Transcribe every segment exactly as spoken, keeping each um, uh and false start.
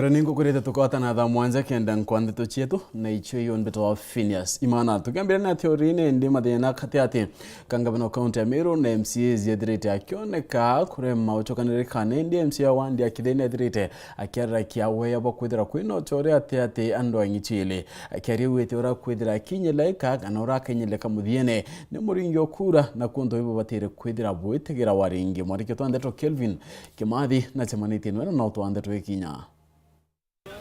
Ora ningukurite tukwatana thaa mwanja kenda nkwa ndeto cietu, na icio iyo mbitwa Phineas Imana. Tukiambira na ati uri nindi mathina kati ati ka ngavana wa kaunti ya Meru na M C As ethirite akioneka kurema ucokanirika, na indi M C A wa wandi ya Kithini ethirite akiarira kiaweya bwa kwithira kwina ucoria ati ati andu a ng'ichili. Akiaria augite ura kwithira akinyileka kana ura akinyileka muthiene ni muringi o kura, na kuntu ibo batire kwithira bwitigira waringi. Mwandiki twa ndeto Kelvin Kimathi na cemanitie nwe na no twa ndeto ikinya.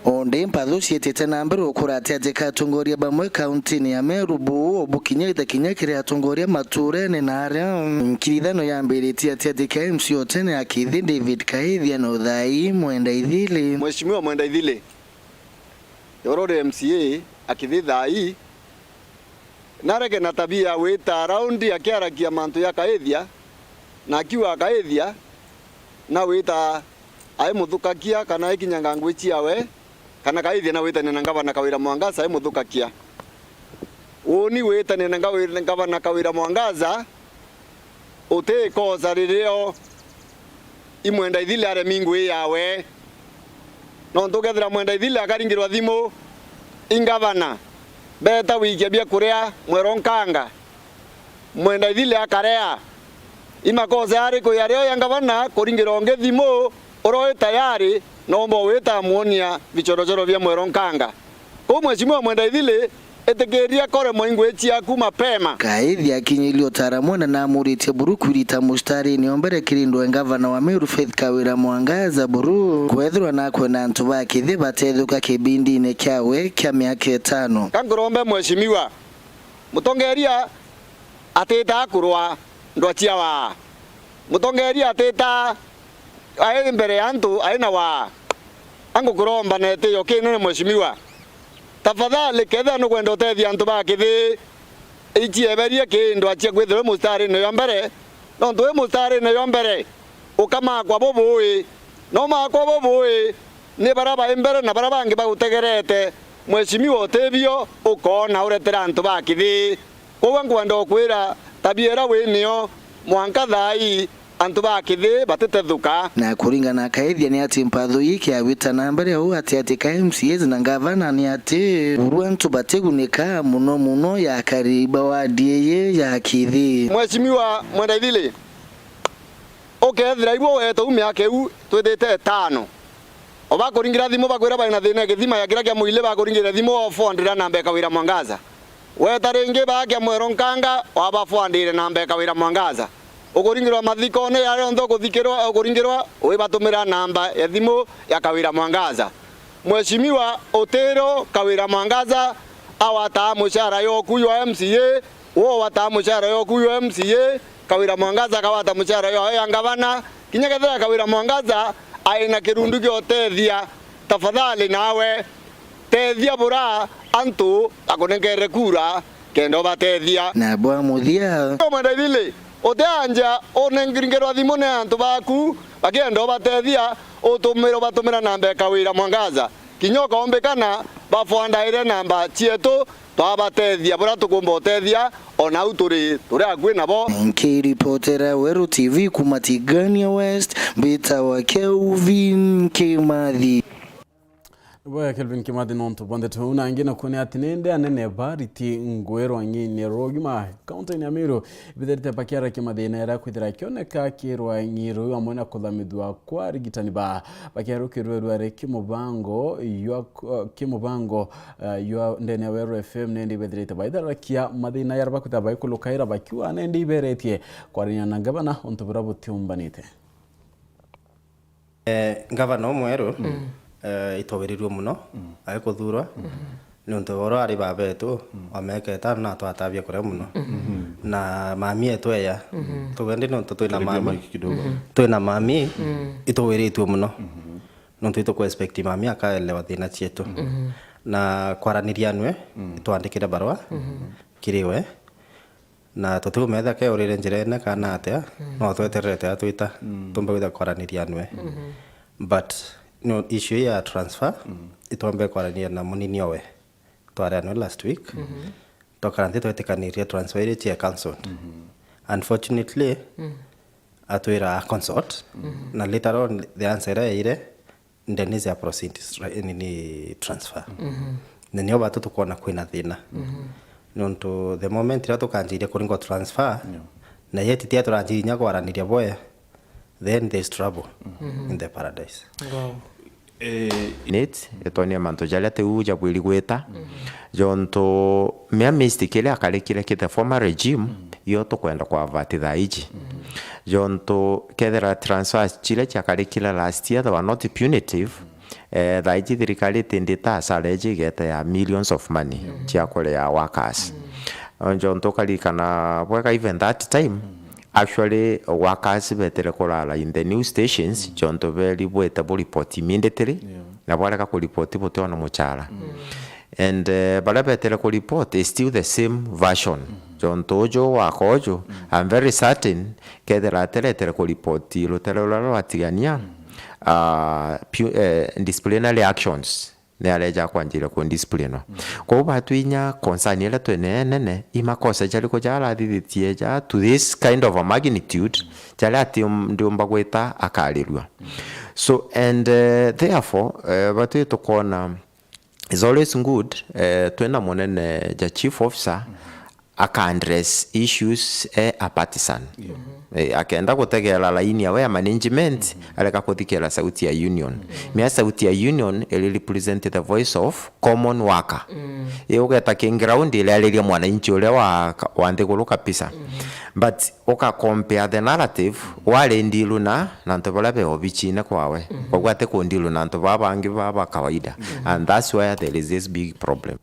Onde mpathu ciitite na mbere ukura ati ati ka atongoria bamwe kauntini ya Meru bu obukinyite kinya kiri atongoria maturene na aria nkirithano yambiritie ati ati ka M C O tene akithi David Kaithia na uthai Mwenda Ithili. Mheshimiwa Mwenda Ithili, urori M C A akithi thai, nareke na tabia ya gwita around akiaragia mantu ya Kaithia, na akiuga Kaithia, na gwita aimuthukakia kana aikinyanga ngugi ciawe, kana Kaithia na gwitania na ngavana Kawira Mwangaza aimuthukakia. Uuni gwitania na ngawi-, ngavana Kawira Mwangaza, utikosa ririo i Mwenda Ithili aremi ngui yawe. Nontu ukethira Mwenda Ithili akaringirwa thimu i ngavana, beeta wikia biakuria Mwero Nkanga, Mwenda Ithili akarea. I makosa yariku yario ya ngavana kuringirwa ungi thimu, uria wi tayari, noomba ugwita amwonia vichorochoro bia Mwero Nkanga. Kou Mheshimiwa Mwenda Ithili, itikiria kore mwaingwi ciaku mapema. Kaithi akinyilio utaramwe na namuritie buru kwirita mustarini o mbere kirindwe ngavana wa Meru Faith Kawira Mwangaza buru kwethirwa nakwenda antu ba kithi batethuka kibindine kiawe kia miaka itano. Ka nkurombe Mheshimiwa, mutongeria atitaa kurwa ndwa cia waa. Mutongeria atitaa ai mbere ya antu ai na waa. Angukuromba na itio kinene Mheshimiwa. Tafadhali, kethira nukwenda utethia antu ba kithi, icieberie ki ndwa cia kwithirwa wi mustarine jwa mbere, nontu wi mustarine jwa mbere, ukamakwa bubui, na umakwa bubui ni baria bai mbere na baria bangi bagutegerete. Mheshimiwa, utibio ukoona uretera antu ba kithi. Kwou nkwenda ukwira tabia iria wi nio mwanka thaa ii antu ba kithi batitethuka. Na kuringana na Kaithia ni ati mpatho ii kiagwita na mbere uu ati ati ka M C As na ngavana ni ati buru antu batigunika muno muno ya kariba wadi ii ya kithi. Mheshimiwa Mwenda Ithili, ukethira ibu wete u miaka iu twithite itano, o bakuringira thimu bakwira bai na thina ya githima ya kiria kia mwili, bakuringira thimu ofondira namba ya Kawira Mwangaza. Weta ringi baakia Mwero Nkanga, wabafwandire namba ya Kawira Mwangaza. Ukuringirwa mathikone yaria yonthe ukuthikirwa, ukuringirwa, wibatumira namba ya thimu ya Kawira Mwangaza. Mheshimiwa, utiro Kawira Mwangaza awataa mushara yoku ywa M C A, wo wataa mushara yoku ywa M C A, Kawira Mwangaza akawata mushara ywawe ya ngavana. Kinya kethira Kawira Mwangaza ai na kirundu gia utethia, tafadhali nawe tethia bura antu akunenkere kura kenda ubatethia. Na bwa muthia, Mwenda Ithili, utianja unengerwa thimu ni antu baku bakienda ubatethia, utumire ubatumira namba ya Kawira Mwangaza. Kinya ukaumbikana bafwandaire namba cietu, twabatethia buria tukumba utethia, o nau turi, turi akui nabo. Nkiripotera Weru T V kuma Tigania West, mbitawa Kelvin Kimathi. Bwega Kelvin Kimathi nontu bwa ndeto iu. Na ingi nakuo ni ati nindi anene ba ariti ngui rwang'ini rwa ugima kaunti-ini ya Meru ibitharite bakiarakia mathina jaria kwithira akioneka ki rwang'i ruu amwe na kuthamithua kwa arigitani ba bakiarukirwe rwari kimubango ywa, kimubango, eh, ywa ndene ya Weru F M, nindi ibethirite baitharakia mathina jaria bakwithira baikulukaira bakiuga nindi iberetie kwarania na ngavana untu buria butiumbanite. Eh, ngavana umweru, eh, itwawirirue muno agikuthurwa, niuntu oro ari baba etu wa miaka itano na atwataa biakuria muno. Na mami etu eya, tugendi niuntu twina mami, twina mami itwawiritue muno. Nontu ituku expect mami akaelewa thina cietu. Na kwaraniria nwe, itwandikire barua kiri we. Na tutiumetha keurire njirene kana atia, no twetererete atwita, tumbe gwitha kwaraniria nwe. But, no, issue ya transfer, itwambe kwaraniria na munini owe. Twaria nwe last week. Twakara nthi twetikanirie transfer iria cia cancelled. Unfortunately, atwira a consult, na later on the answer iria yaire, ndene cia proceed tra-, nini transfer. Na nio batu tukwona kwina thina. Nontu the moment iria tukanjiria kuringwa transfer, na yet tia turanjiria inya kwaraniria boya, then there's trouble in the paradise. Wow. Eh, Nate, itonie mantu jaria tiu jabwiri gwita, jontu mea mistake iria akarikire ki the former regime, yo tukwenda kwa avert thaa iji. Jontu kethira transfers chiria chiakarikire last year, they were not punitive, eh, thaa iji thirikari itindite hasara iji igete ya millions of money chia kuria workers. Jontu ukarikana bwega, even that time, actually, workers betire kurara in the new stations, jontu beri bwete bu report immediately, na bwarega ku report butiona muchara. And, eh, baria betire ku report is still the same version. Jontu uju waka uju, I'm very certain, kethira atiretire ku report rutere ruria rwatigania, ah, pu-, eh, disciplinary actions ni areja kwanjire ku disciplinwa. Kwou batwinya concern iria twine nene, i makosa jariku jarathithitie ja to this kind of a magnitude, jaria ati um-, ndiumba gwita akarirua. So, and, eh, therefore, eh, batwi tukona it's always good, eh, twina munene ja chief officer, aka address issues e a partisan. Eh, akenda gutegera laini yawe ya management, areka kuthikira sauti ya union. Mea sauti ya union iri represent the voice of common worker. Eh, ugeta ki ground iriariria mwananchi uria wa, wa nthiguru kabisa. But uka compare the narrative, wari ndilu na, na antu baria be obichine kwawe. Koguo ati kundilu na antu baa bangi ba, ba kawaida. And that's where there is this big problem.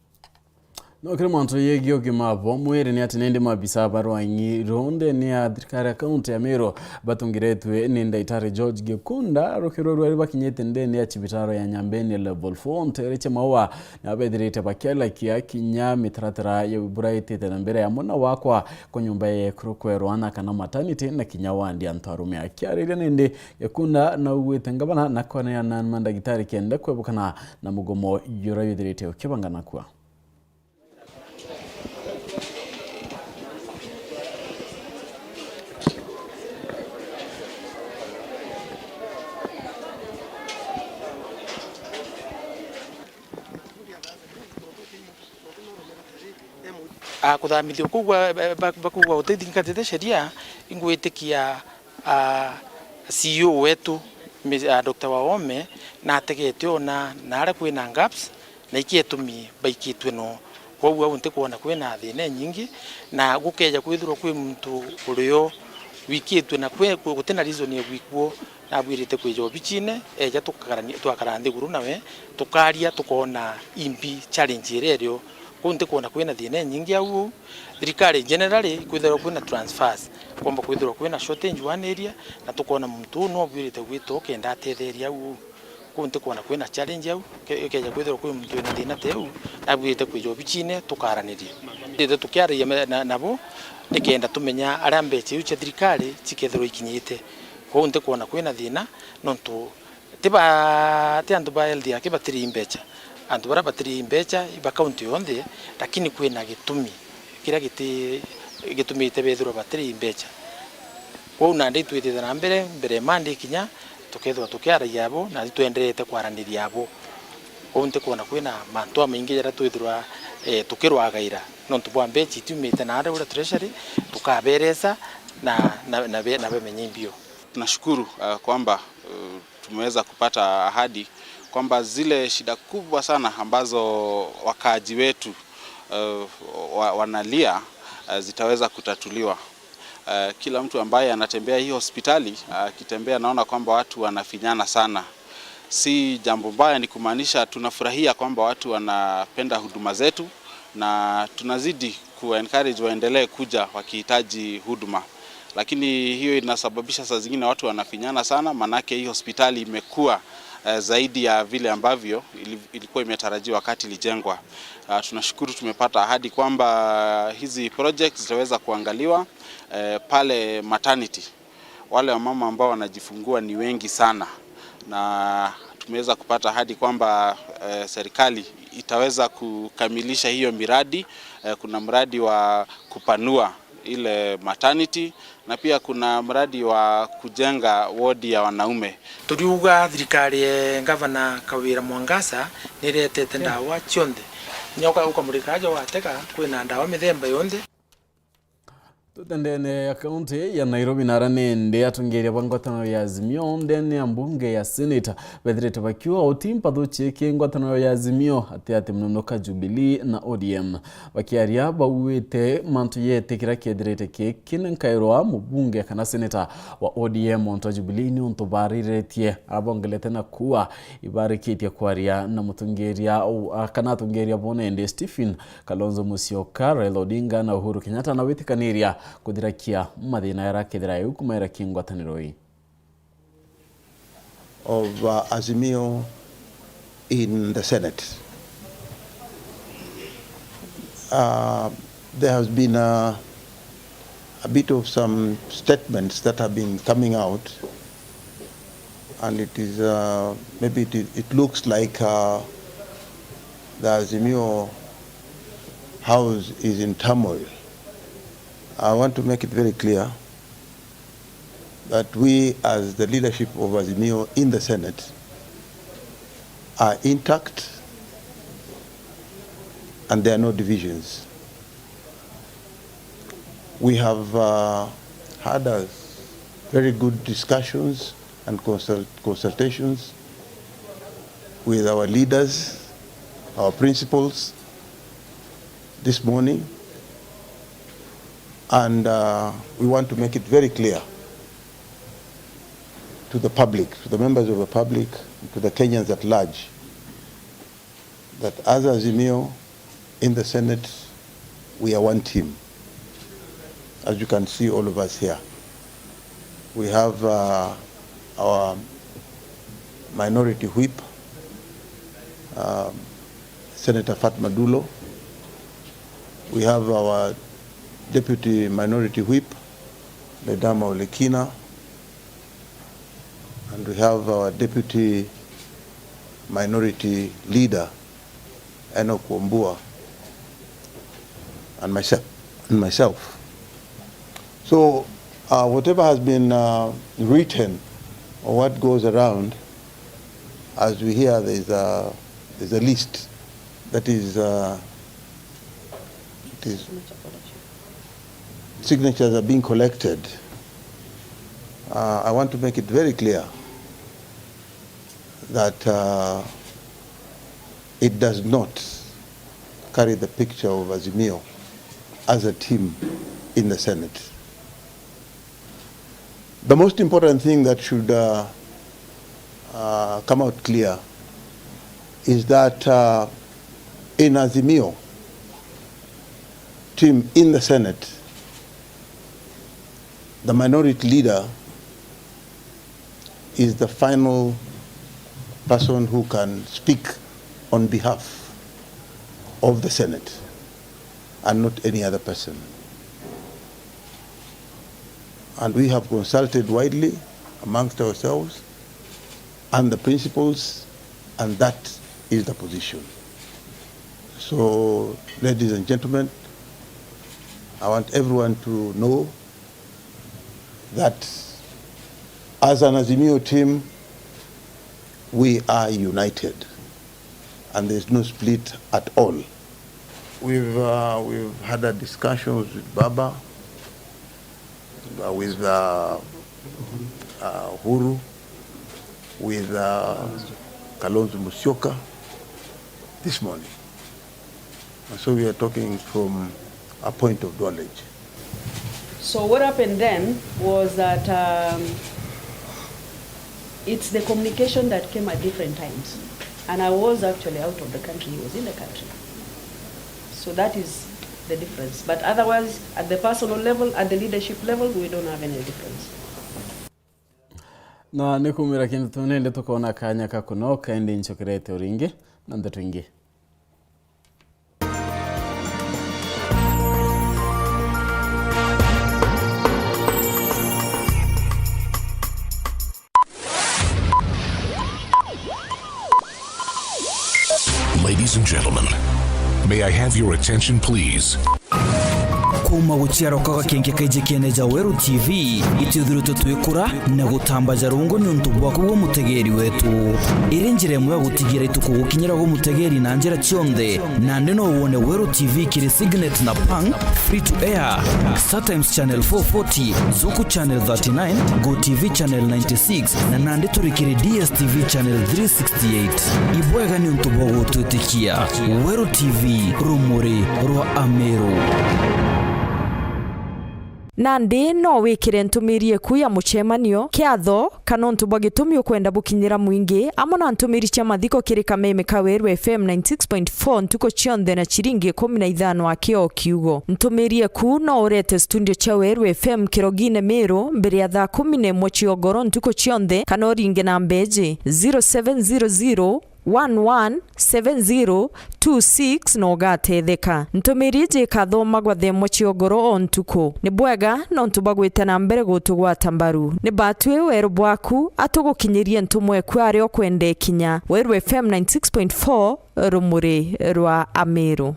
No kiri mantu yegii ugima bwa mwiri ni ati nindi maabisa ba rwang'i ruu nthini ya thirikari ya kaunti ya Meru batungiritwe ni Ndagitari George Gikunda rukirwe rwari bakinyite nthini ya cibitaro ya Nyambene Level four ntere cia Maua, na bethirite bakialakia kinya mitaratara ya bura itite na mbere ya mwana wakwa ku nyumba ya ekuru kwerwa na kana maternity na kinya wandi antu arume. Akiariria nindi Gikunda naugwite ngavana na kwaneana na mandagitari kenda kwebukana na mugomo juria withirite ukibanga nakua. Ah, kuthamithio kuu gwa, ba, ba, ba kuu gwa utithingatite sheria, ingwitikia, ah, C E O wetu, Miz-, ah, Doctor Waome, nategete ona naria kwina gaps, na iki etumi baikitwe no. Kwou au ntikwona kwina thina inyingi, na gukeja kwithirwa kwi muntu urio wikitwe na kwi, gutina reason ya gwikwo, nabwirite kwija obichine, eja tukakarani-, twakara nthiguru nawe, tukaria, tukoona imbi challenge iria irio. Kwou ntikwona kwina thina inyingi au. Thirikari generally kwithirwa kwina transfers, kwomba kwithirwa kwina shortage one area, na tukoona muntu uu no obwirite gwitwa kenda atetheria au. Kwou ntikwona kwina challenge au, ke-, ikeja kwithirwa kwi muntu wina thina ta iu, nabwirite kwija obichine tukaaraniria. Twithirwe tukiaragia me-, na, nabo, nikenda tumenya aria mbecha iu cia thirikari cikethirwa ikinyite. Kwou ntikwona kwina thina, nontu ti ba, ti antu ba health yake batiri mbecha. Antu baria batiri mbecha i ba kaunti yonthe, lakini kwina gitumi kiria giti-, gitumite bethirwa batiri mbecha. Kwou nandi twithite na mbere, mbere ya Monday kinya, tukethirwa tukiaragia abo, na twenderete kwaraniria abo. Kwou ntikwona kwina mantu amaingi jaria twithirwa, eh, tukirwagaira. Nontu bwa mbecha itiumite naria uria treasury, tukaberesa na, na, na be-, na bamenye imbio. Tunashukuru, uh, kwamba, uh, tumeweza kupata ahadi kwamba zile shida kubwa sana ambazo wakaaji wetu, uh, wa-, wanalia, uh, zitaweza kutatuliwa. Uh, kila mtu ambaye anatembea hii hospitali, uh, akitembea anaona kwamba watu wanafinyana sana. Si jambo mbaya, ni kumaanisha tunafurahia kwamba watu wanapenda huduma zetu, na tunazidi ku encourage waendelee kuja wakihitaji huduma. Lakini hiyo inasababisha saa zingine watu wanafinyana sana, maanake hii hospitali imekuwa, eh, zaidi ya vile ambavyo ili-, ilikuwa imetarajiwa wakati ilijengwa. Ah, tunashukuru tumepata ahadi kwamba hizi projects zitaweza kuangaliwa, eh, pale maternity. Wale wamama ambao wanajifungua ni wengi sana, na tumeweza kupata ahadi kwamba, eh, serikali itaweza kukamilisha hiyo miradi. Eh, kuna mradi wa kupanua ile maternity, na pia kuna mradi wa kujenga wodi ya wanaume. Turiuga thirikari ya Gavana Kawira Mwangaza niretete ndawa cionthe. Nyoka ukamurika aja watega kwina ndawa mithemba yonthe. Tuta ndene ya kaunti ya Nairobi, nara nindi atongeria ba ngwataniro ya Azimio ndene ya mbunge ya Senate bethirite bakiuga uti mpathu ciiki ngwataniro ya Azimio ati ati munonoka Jubilee na O D M. Bakiaria bauite mantu yete kiria kethirite kikine nkairwa mubunge kana seneta wa O D M ontu wa Jubilee ni untu bariritie arabongelete na kuua ibarikitie kwaria na mutongeria u-, a, kana atongeria bonende Stephen Kalonzo Musyoka, Raila Odinga na Uhuru Kenyatta na witikaniria kuthirakia mathina jaria akethira eu kumaira ki ngwataniro ii. Of, uh, Azimio in the Senate. Uh, there has been a, a bit of some statements that have been coming out, and it is, uh, maybe it, it looks like, uh, the Azimio house is in turmoil. I want to make it very clear that we, as the leadership of Azimio in the Senate, are intact and there are no divisions. We have, uh, had a very good discussions and consult-, consultations with our leaders, our principals this morning, and, uh, we want to make it very clear to the public, to the members of the public, to the Kenyans at large, that as Azimio in the Senate, we are one team. As you can see, all of us here, we have, uh, our minority whip, um, Senator Fatma Dulo. We have our deputy minority whip, Ledama Olekina. And we have our deputy minority leader, Enoch Wambua, and myself, and myself. So, uh, whatever has been, uh, written or what goes around, as we hear, there's a, there's a list that is, uh, it is, signatures are being collected. Uh, I want to make it very clear that, uh, it does not carry the picture of Azimio as a team in the Senate. The most important thing that should, uh, uh, come out clear is that, uh, in Azimio team in the Senate, the minority leader is the final person who can speak on behalf of the Senate and not any other person. And we have consulted widely amongst ourselves and the principals, and that is the position. So, ladies and gentlemen, I want everyone to know that as an Azimio team, we are united and there's no split at all. We've, uh, we've had a discussion with Baba, uh, with, uh, uh, Uhuru, with, uh, Kalonzo Musyoka this morning. And so we are talking from a point of knowledge. So what happened then was that, um, it's the communication that came at different times. And I was actually out of the country, he was in the country. So that is the difference. But otherwise, at the personal level, at the leadership level, we don't have any difference. Na ni kumira kintu tunende tukona kanya ka kunoka, indi ncokerete uringi na ndeto ingi. Ladies and gentlemen, may I have your attention, please? Kuuma guciarwa kwa gakenke kaiji kiene ja Weru T V, itwithiritwe twikura na gutamba ja rungu niuntu bwaku gwe mutegeeri wetu. Iri njira imwe ya gutigira itukugukinyira gwe mutegeeri na njira cionthe. Nandi no wone Weru T V kiri Signet na Pang, free to air, Star Times Channel four forty, Zuku Channel thirty-nine, Go T V Channel ninety-six, na nandi turi kiri D S T V Channel three sixty-eight. Ibwega niuntu bwa gutwitikia. Weru T V, rumuri rwa Ameru. Nandi no wikire ntumiri eku ya mucemanio, kiatho, kana untu bwa gitumi ukwenda bukinyira mwingi, amwe na ntumiri cia mathiko kiri kameme ka Weru F M ninety-six point four ntuku cionthe na ciringi ikumi na ithano aki o kiugo. Ntumiri eku no urete studio cia Weru F M Kirogine Meru mbere ya thaa kumi na imwe cia ugoro ntuku cionthe, kana uringe namba iji, zero seven zero zero, one one seven zero two six, na ugatetheka. Ntumiri iji ikathomagwa thaa imwe cia ugoro o ntuku. Ni bwega nontu bwa gwita na mbere gutugwata mbaru. Ni batwi weru bwaku, atugukinyirie ntumwa eku aria ukwenda ikinya. Weru F M ninety-six point four, rumuri rwa Ameru.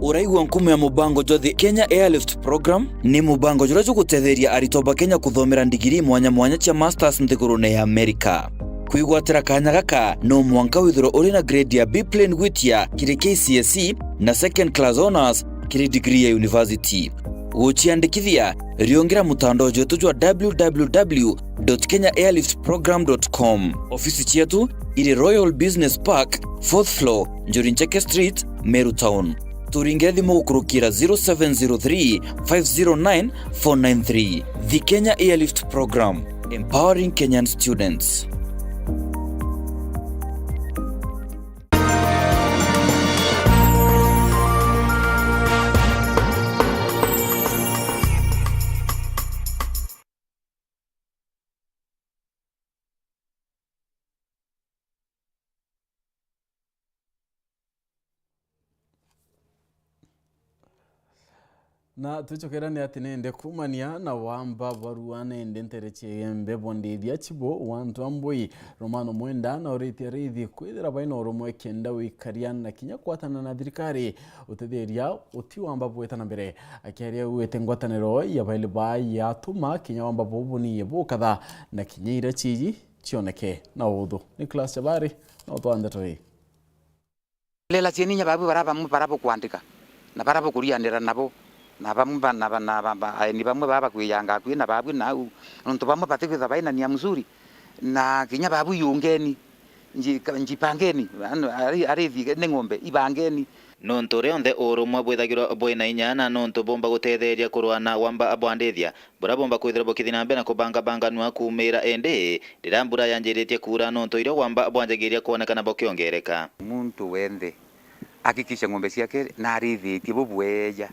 Uraigua nkumo ya mubango jwa The Kenya Airlift Program? Ni mubango juria jugutetheria aritwa ba Kenya kuthomera ndigiri mwanya mwanya cia masters nthigurune ya Amerika. Kwigwatira kanya gaka, no mwanka withirwe uri na grade ya B plain gwitia kiri K C S E na second class honours kiri degree ya university. Guciandikithia, riungira mutandao jwetu jwa w w w dot kenya airlift program dot com. Ofisi cietu iri Royal Business Park, fourth floor, Njuri Ncheke Street, Meru Town. Turingire thimu gukurukira zero seven zero three, five zero nine, four nine three. The Kenya Airlift Program, empowering Kenyan students. Na twicokerane ati nende kumania na wamba bwarua nende ntere ciembe bondithia cibo wa antu a mbui. Romano Mwenda na uritie arithi kwithira baina urumwe kenda wikaria na kinya kwatana na thirikari utetheria uti wamba bweta na mbere. Akiaria ugwite ngwataniro ya baili ba yatuma kinya wamba bubu ni bukatha na kinya ira ciji cioneke na uthu. Nicholas Chabari na utwa ndeto ii. Lela cieni inya babu bara bamwe bara bukwandika, na bara bukurianira nabo, na bamwe ba, na ba, na ba, ba, aeni bamwe baba bakwijanga akui na babu nau, nontu bamwe batikwitha baina nia mzuri, na kinya babu yungeni, nji-, ka-, njipangeni, ano, ari-, arithi ni ng'ombe, ibangeni. Nontu rionthe urumwe bwithagirwa bwina inya, na nontu bumba gutetheria kurwana wamba bwandithia, buria bumba kwithirwa bukithi na mbere na kubangabanganua kuumira indi riria mbura yanjiritie kuura, nontu irio wamba bwanjagiria kwonekana bukiongereka. Muntu wenthe akikishe ng'ombe ciake narithitie bubweya,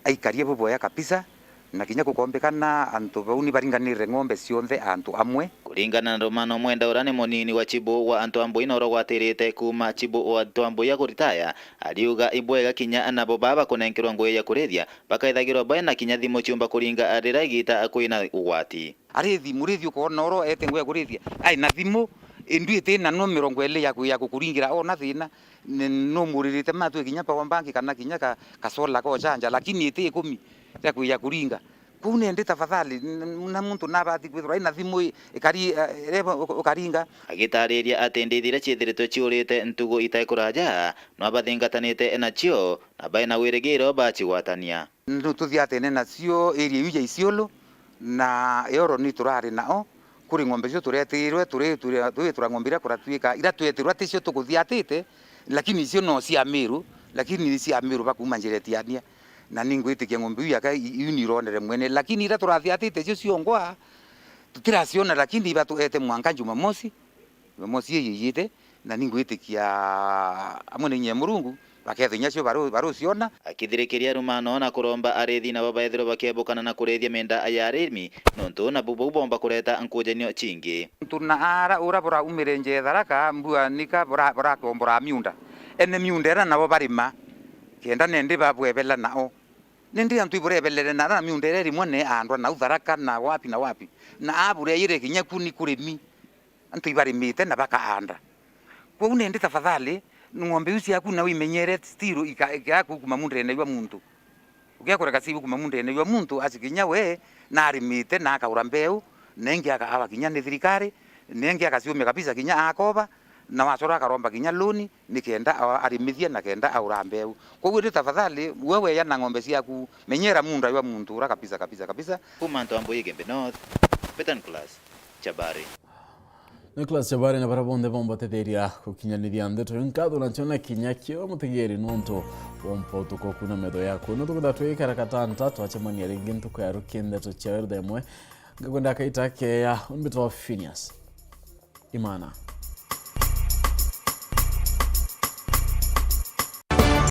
aikarie bubweya kabisa, na kinya gukombekana antu bau ni baringanire ng'ombe cionthe antu amwe. Kuringana na Romano Mwenda, uria ni munini wa chibu wa antu a Mbui na uria ugwatirite kuuma chibu wa antu a Mbui ya kuritaya, ariuga ibwega kinya nabo baba kunenkerwa ngugi ya kurithia, bakaithagirwa baina kinya thimu ciumba kuringa riria igita kwina ugwati. Arithi, murithi ukoona oro ete ngugi ya kurithia, ai na thimu, indui iti na no mirongo iri ya ku-, ya kukuringira, ona thina, ni-, no muririte matu kinya power bank kana kinya ka, ka solar ka uchanja, lakini iti ikumi ya ku-, ya kuringa. Kuu nindi tafadhali, n-, na muntu nabati kwithirwa ai na thimu i-, ikari, eh, ireba u-, ukaringa. Agitariria ati ndithi iria ciithiritwe ciurite ntugu itai kuraja, no abathingatanite nacio, na baina wirigiro bacigwatania. Ndu tuthiatene nacio area iu ya Isiolo, na Eoro ni turari nao. Kuri ng'ombe cio turetirwe, turi, turi, turi tura ng'ombe iria kuratuika, iria twetirwa ticio tukuthiatite, lakini icio no cia Miru, lakini ni cia Miru bakuuma njira itiania. Na ningwitikia ng'ombe iu yaka i-, iu ni ironere mwene, lakini iria turathiatite cio ciongwa, tutiraciona, lakini ibatuete mwanka Jumamosi. Jumamosi ii yijite, na ningwitikia amwe na inya ya Murungu, bakethwa inya cio baru-, baruciona. Akithirikiria rumano na kuromba arithi nabo baethirwe bakiebukana na kurithia mienda ya arimi, nontu nabu bau bomba kureta nkujanio cingi. Ntu na ara ura buraumire nje Tharaka, mbua nika bura-, burakombora miunda. Ene miunda ira nabo barima, kenda nendi babwebela nao. Nindi antu iburebelere na ara miunda ira rimwe ne andwa nau Tharaka na wapi na wapi. Na abureyire kinya ku ni kurimi. Antu ibarimite na bakaanda. Kwou nindi tafadhali, Ng'ombe iu ciaku na wimenyere still ika-, ikaku kuma mundene jwa muntu. Ugiakureka ciu kuma mundene jwa muntu, aci kinya we narimite na akaura mbeu, na ingi aka-, aba kinya ni thirikari, na ingi akaciumia kabisa kinya akoba, na wacora akaromba kinya loan, nikenda a-, arimithie na kenda aura mbeu. Koguo ni tafadhali, we weya na ng'ombe ciaku, menyera munda jwa muntu ura kabisa, kabisa, kabisa. Kuma Ntombo Igembe North, Peter Nicholas Chabari. Nicholas Chabari na baria bonthe bombatetheria gukinyaniria ndeto iu. Nkatho na nchona kinya kio mutegeri nontu bwa mpotuko kuna metho yaku. No tukitha twikara katanta, twacemania ringi ntuku ya ruki ndeto cia werutha imwe. Ngakwenda kaita keya, umbitwa Phineas Imana.